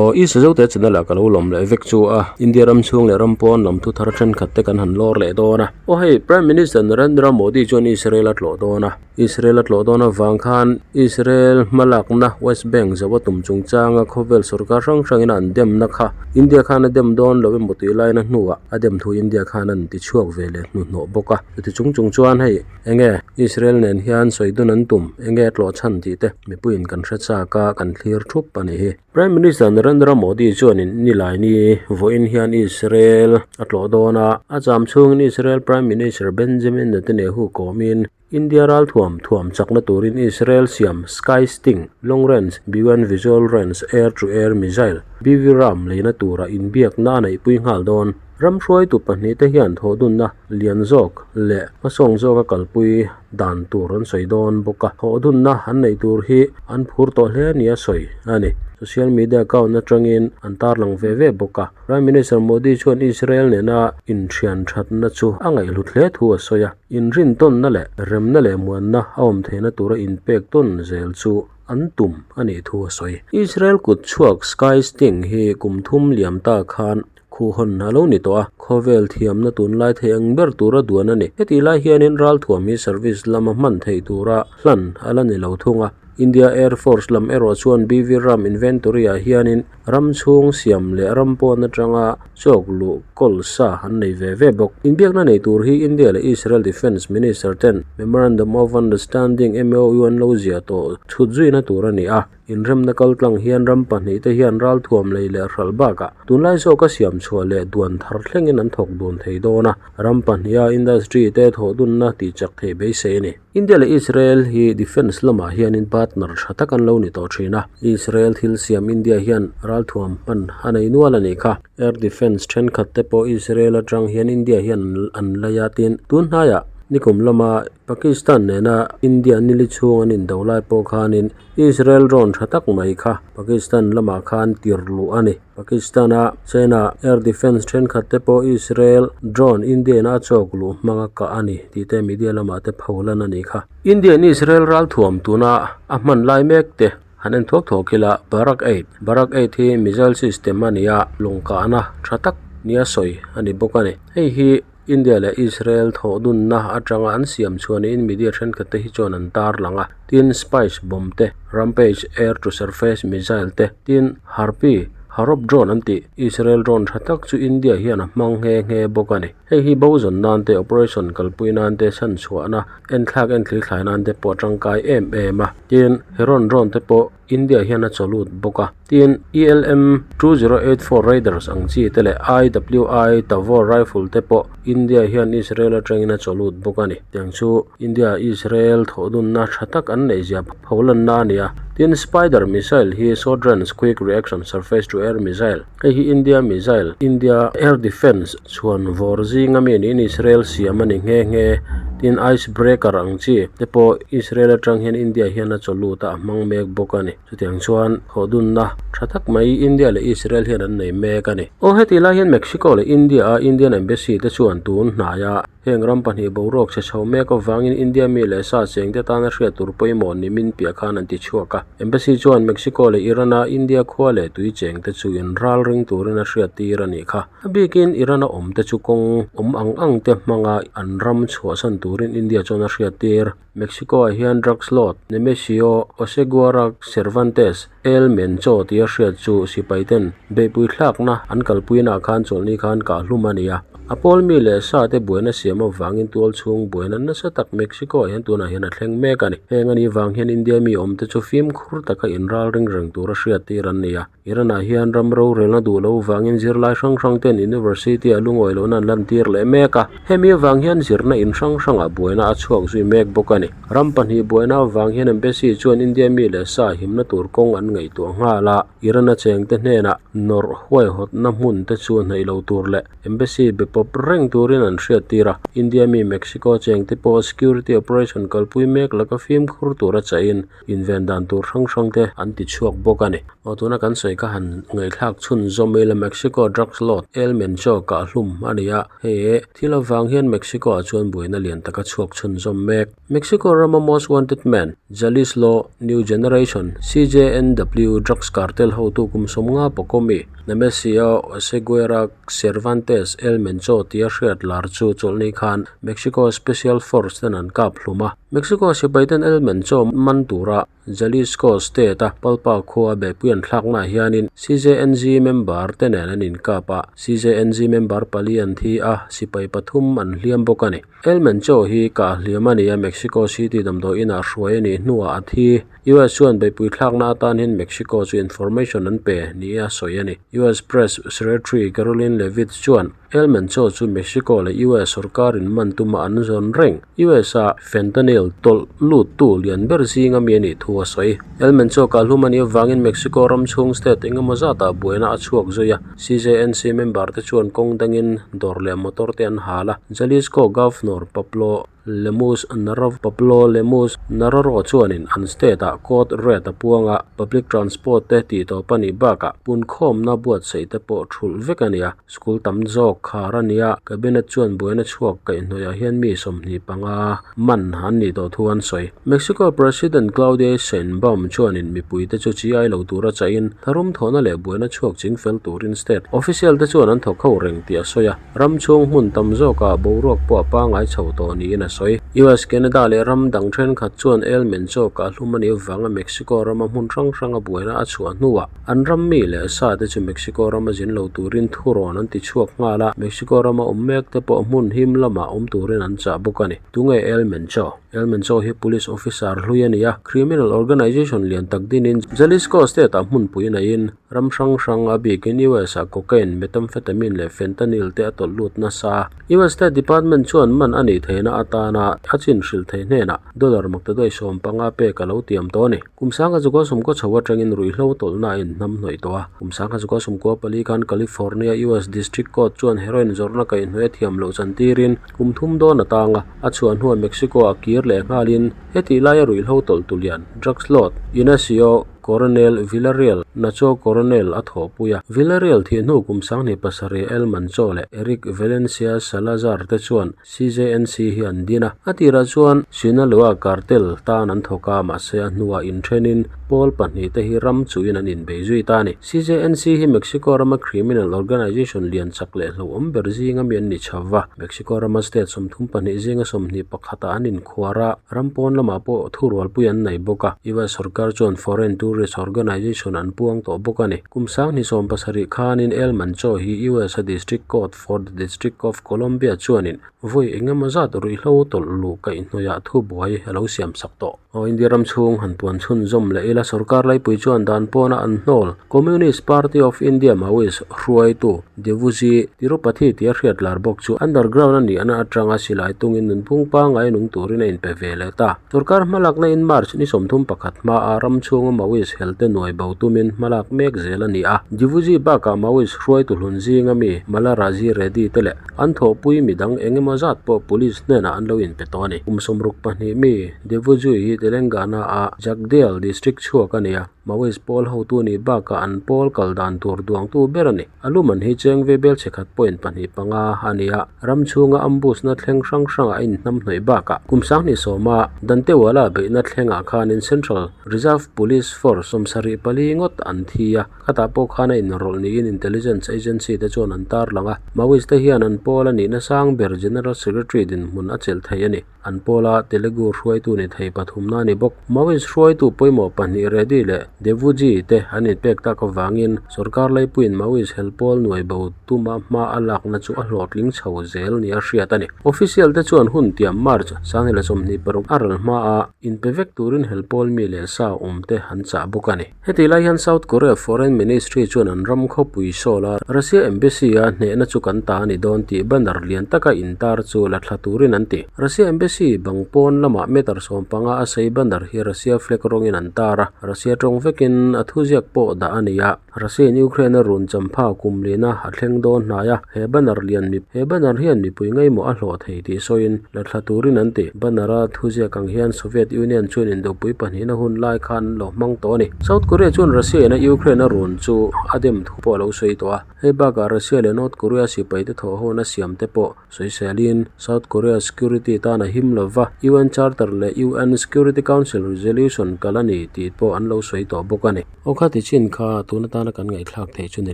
Aw i Sazote channel ah ka lo lawm leh vek chu a, India ram chhung leh ram pawn lam thu thar thenkhat te kan han lawr leh dawn a. Aw hei, Prime Minister Narendra Modi chuan Israel a tlawh dawn a, Israel a tlawh dawn avang khan Israel hmalakna West Bank zo a tum chungchanga khawvel sorkar hrang hrangin a an demna kha India khan a dem dawn lo emaw tih laina hnuah a dem thu India khan an ti chhuak ve leh hnuhnawh bawk a. Chuti chung chung chuan hei enge Israel nen hian sawi dun an tum enge a tlawh chhan tih te mipuiin kan hre chak a kan thlir thup a ni hi. Prime Minister Narendra Modi chuanin Nilaini vawiin hian Israel a tlawh dawn a, a cham chhungin Israel Prime Minister Benjamin Netanyahu kawmin India ralthuam thuam chakna turin Israel siam Sky Sting Long Range Beyond Visual Range Air to Air Missile, BVRAM, leina tura inbiakna a neihpui nghal dawn. Ram hruaitu pahnihte hian thawhdunna lian zawk leh hmasawng zawka kalpui dan tur an sawi dawn bawk a, thawhdunna an neih tur hi an phur tawh hle nia sawi a ni. Social media account atangin an tarlang ve ve bawk a. Prime Minister Modi chuan Israel nena inthian thatna chu a ngaihhlut hle thu a sawi a, inrintawnna leh remna leh muanna a awm theihna tura inpek tawn zel chu an tum a nih thu a sawi. Israel kut chhuak Sky Sting hi kum thum liam ta khan Khuhhawn a lo ni tawh a, khawvel thiamna tunlai thei ang ber tura duan a ni. Hetih lai hianin ralthuam hi service lama hman theih tura hlan a la ni lo thung a. India Air Force lam erawh chuan BV Ram Inventory-ah hianin ram chhung siam leh ram pawn atanga chawk luh kawl sa an nei ve ve bawk. Inbiakna nei tur hi India leh Israel Defence Minister ten Memorandum of Understanding, MOU, an lo ziah tawh chhut zuina tur a ni a. Inremna kaltlang hian ram pahnihte hian ralthuam lei leh hralh bakah tunlai zawka siam chhuah leh duan thar thlengin an thawk dun thei dawn a, ram pahniha industry te thawh dunna tih chak theih beisei a ni. India leh Israel hi defence lamah hianin partner tha tak an lo ni tawh thin a, Israel thil siam India hian ralthuam hman a nei nual a nih kha. Air defence thenkhat te pawh Israel atang hian India hian an lei a tin tun hnaiah nikum lama Pakistan nena India nili chhung an indo lai pawh khanin Israel drone tha tak mai kha Pakistan lamah khan tir luh a ni. Pakistan-a China air defence thenkhat te pawh Israel drone India-in a chawk luh hmanga kah a ni tih te media lamah te pholan a nih kha. India-in Israel ralthuam tuna a hman lai mek te han en thuak thuak ila Barak 8 Barak 8 hi missile system a ni a, lawngkahna tha tak nia sawi a ni bawk a ni. Hei hi India leh Israel thawh dunna atanga an siam chhuah niin media thenkhat te hi chuan an tarlang a, tin Spice bomb te, Rampage air to surface missile te, tin Harpy, Harop drone an tih Israel drone tha tak chu India hian a hmang nghe nghe bawk a ni. Hei hi bo zawn nan te, operation kalpui nan te, chhanchhuahna, enthlak enthli thlai nan te pawh a tangkai em em a, tin Heron drone te pawh India hian a chaw lut bawk a, tin ELM 2084 Raiders ang chi te leh IWI Tavor rifle te pawh India hian Israel atangin a chaw lut bawk a ni. Tiang chu India Israel thawhdunna tha tak an neih zia pholanna a ni a, tin Spider missile hi short range quick reaction surface to air missile, hei hi India missile, India air defence chhuan vawr zinga mi niin Israel siam a ni nghe nghe. Tin ice breaker ang chi te pawh Israel atang hian India hian a chaw lut a, a hmang mek bawk a ni. Chutiang chuan thawhdunna tha tak mai India leh Israel hian an nei mek a ni. Aw heti lai hian Mexico leh India a Indian Embassy te chuan tun hnaia Heng ram pahnih boruak chhe chho mek avangin India mi leh sa chengte tana hriat tur pawimawh ni min piah khan an ti chhuak a. Embassy chuan Mexico leh Iran-a India khua leh tui chengte chu inral ring turin a hriat tir a nih kha. A bikin Iran-a awmte chu kawng awm ang ang te hmanga an ram chhuahsan turin India chuan a hriat tir. Mexico-ah hian drugs lord Nemesio Oseguera Cervantes El Mencho tia hriat chu sipaiten beihpui thlakna an kalpuinaah khan chawlhni khan kahhlum a ni a. A pawl mi leh sa te buaina siam avangin tual chhung buaina nasa tak Mexico-ah hian tunah hian a thleng mek a ni. Heng a nih vang hian India mi awmte chu fimkhur taka inral ring reng tura hriat tir an ni a. Iran-ah hian ram rorelna duh loh vangin zirlai hrang hrang ten University-ah lungawi lohna an lantir leh mek a. Hemi avang hian zirna in hrang hrangah buaina a chhuak zui mek bawk a ni. Ram pahnih buaina avang hian Embassy chuan India mi leh sa himna tur kawng an ngaihtuah nghal a. Iran-a chengte hnenah nawrh huaihawtna hmun te chu hnaih lo tur leh Embassy be pawp. pawp reng turin an hriattir a. India mi Mexico cheng te pawh security operation kalpui mek laka fimkhur tura chahin inven dan tur hrang hrang te an ti chhuak bawk a ni. Aw tuna kan sawi kha han ngaihthlak chhunzawm ila Mexico drugs lord El Mencho kah hlum a ni a, hei thil avang hian Mexico ah chuan buaina lian taka chhuak chhunzawm mek. Mexico rama most wanted man, Jalisco New Generation, CJNW, drugs cartel hotu kum sawmnga pawkawmi, Nemesio Oseguera Cervantes El Mencho tia hriat lar chu chawlhni khan Mexico Special Force ten an kap hlum a. Mexico sipai ten El Mencho man tura Jalisco state a Palpa khua beihpui an thlaknaah hianin CJNG member te nen an inkap a, CJNG member pali an thi a, sipai pathum an hliam bawk a ni. El Mencho hi kah hliam a ni a, Mexico City damdawi inah hruai a nih hnuah a thi. US chuan beihpui thlakna atan hian Mexico chu information an pe nia sawi a ni. US Press Secretary Karoline Leavitt chuan El Mencho chu Mexico leh US sorkarin man tuma an zawn reng. US a fentanyl tawlh luttu lian ber zinga mi a nih thu a sawi. El Mencho kah hlum a nih avangin Mexico ram chhung state eng emaw zatah buaina a chhuak zui a. CJNC member te chuan kawng dangin dawr leh motor te an hal a. Jalisco Governor Pablo Lemus Narov Pablo Lemus Naroro chuanin an state ah code red a puang a, public transport te tih tawp a nih bakah punkhawmna buatsaih te pawh thulh vek a ni a. School tam zawk khar a ni a, cabinet chuan buaina chhuak kaihhnawih ah hian mi 25 man an nih tawh thu an sawi. Mexico President Claudia Sheinbaum chuanin mipuite chu chi ai lo tura chahin tharum thawhna leh buaina chhuak ching fel turin state official te chuan an thawk ho reng tih a sawi a, ram chhung hmun tam zawkah boruak pawh a pangngai chho tawh niin a sawi. US, Canada leh ram dang thenkhat chuan El Mencho kah hlum a nih avanga Mexico rama hmun hrang hranga buaina a chhuah hnuah an ram mi leh sa te chu Mexico rama zin lo turin thurawn an ti chhuak nghal a, Mexico rama awm mek te pawh hmun him lamah awm turin an chah bawk a ni. Tunge El Mencho? El Mencho hi police officer hlui a ni a, criminal organization lian tak dinin Jalisco state ah hmunpui neihin ram hrang hrang a bikin US ah cocaine, methamphetamine leh fentanyl te a tawlh lut nasa. US State Department chuan man a nih theihna atana a chin hrilh theih hnenah dollar maktaduai 15 pek a lo tiam tawh a ni. Kum 1990 chho atangin ruihhlo tawlhna a inhnam hnawih tawh a. Kum 1994 khan California US District Court chuan heroin zawrhna kaihhnawih a thiam loh chantirin Kum thum dawn a tang a, a chhuah hnuah Mexico ah kir leh nghalin hetih laia ruihhlo tawlh tu lian, drugs lord, Ignacio Coronel Villarreal, Nacho Coronel, a thawhpui a. Villarreal thih hnu kum 27 El Mancho leh Eric Valencia Salazar te chuan CJNC hi an din a. A tirah chuan Sinaloa cartel tan an thawk a, mahse a hnuah inthenin pawl pahnih te hi ram chuhin an inbei zui ta a ni. CJNC hi Mexico rama criminal organization lian chak leh hlauhawm ber zinga mi an ni chho va. Mexico rama state 32 zinga 21 ah an inkhuar a, ram pawn lamah pawh thurualpui an nei bawk a. US sorkar chuan Foreign Tourist Organization an puang tawh bawk a ni. Kum 2017 khanin El Mencho hi US a District Court for the District of Columbia chuanin vawi engemaw zat ruihhlo tawlh luh kaihhnawihah thubuai a lo siamsak tawh. Aw India ram chhung han puan chhunzawm leh ila sorkar laipui chuan dan pawna an hnawl Communist Party of India Maoist hruaitu Devuji Tirupathy tia hriat lar bawk chu underground a nih ana atanga silai tungin nunphung pangngai nung turin a inpe ve leh ta. Sorkar hmalakna in March ni 31 hmaa ram chhunga Maoist helte nuai bo tumin hmalak mek zel a ni a. Devuji bakah Maoist hruaitu hlun zinga mi Malaraji Reddy te leh an thawhpui midang engemaw zat pawh police hnenah an lo inpe tawh a ni. Kum 62 mi Devujui hi Telangana a Jagdal district chhuak a ni a, Maoist pawl hotu nih bakah an pawl kal dan tur duangtu ber a ni. A luman hi cheng ve bel chhe khat point pahnih panga a ni a, ram chhunga ambush na thleng hrang hrangah a inhnam hnawih bakah kum 2010 a Dantewala beihna thlengah khanin Central Reserve Police Force 74 ngawt an thi a, khatah pawh khan a inrawlh niin intelligence agency te chuan an tarlang a, Maoist te hian an pawl a nihna sang ber General Secretary dinhmun a chelh thei a ni. An pawla Telugu hruaitu ni thei pathumna a ni bawk. Maoist hruaitu pawimawh pahnih Reddy leh Devuji te an inpek tak avangin sorkar laipuiin Maoist hel pawl nuai bo tuma hma a lakna chu a hlawhtling chho zel nia hriat a ni. Official te chuan hun tiam March 2026 a ral hmaa inpe vek turin hel pawl mi leh sa awm te an chah bawk a ni. Heti lai hian South Korea Foreign Ministry chuan an ram khawpui Seoul a Russia Embassy a hnehna chu kan ta a ni dawn tih banner lian taka intar chu la thla turin an ti. Russia Embassy bang pawn lamah meter 15 a sei banner hi Russia flag rawngin an tar a, Russia tawng vekin. vekin a thuziak pawh dah a ni a Russia in Ukraine a run champha kum lina a thleng dawn hnai a he banner lian he banner hian mipui ngaimawh a hlawh thei tih sawiin la thla turin an ti banner a thuziak ang hian Soviet Union chuan indopui pahnihna hun lai khan an lo hmang tawh a ni South Korea chuan Russia in a Ukraine a run chu a dem thu pawh a lo sawi tawh a hei bakah Russia leh North Korea sipai te thawh ho na siam te pawh sawiselin South Korea security tan a him lova U_N charter leh U_N security council resolution kal a ni tih pawh an lo sawi tawh bawk a ni. Aw kha ti chin kha tun atana kan ngaihthlak theih chu ni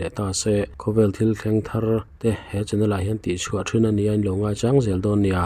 leh ta se khawvel thil thleng thar te he channel ah hian tih chhuah thin a ni a in lo ngaichang zel dawn nia.